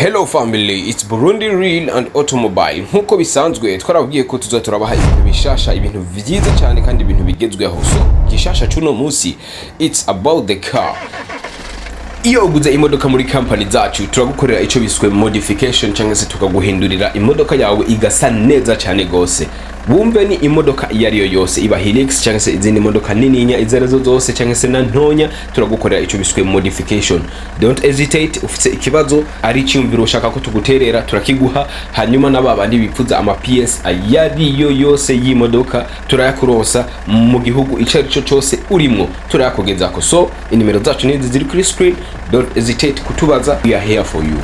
Hello family, it's Burundi Real and Automobile. Nkuko bisanzwe twarabwiye ko tuza turabaha ibintu bishasha, ibintu vyiza cyane kandi ibintu bigezweho. So gishasha cuno munsi, it's about the car. Iyo uguze imodoka muri company zacu, turagukorera icyo biswe modification, cyangwa se tukaguhindurira imodoka yawe igasa neza cyane gose. Wumve, ni imodoka iyo ariyo yose, iba Hilux cyangwa se izindi modoka nininya izo arizo zose cyangwa se na ntonya, turagukorera icyo biswe modification. Don't hesitate. Ufite ikibazo, ari icyumviro ushaka ko tuguterera, turakiguha. Hanyuma n'aba bandi bipfuza ama pièces ayo ariyo yose y'imodoka, turayakuronsa mu gihugu icyo ari cyo cyose urimwo, turayakugezako. So inimero zacu nizi ziri kuri screen. Don't hesitate kutubaza, we are here for you.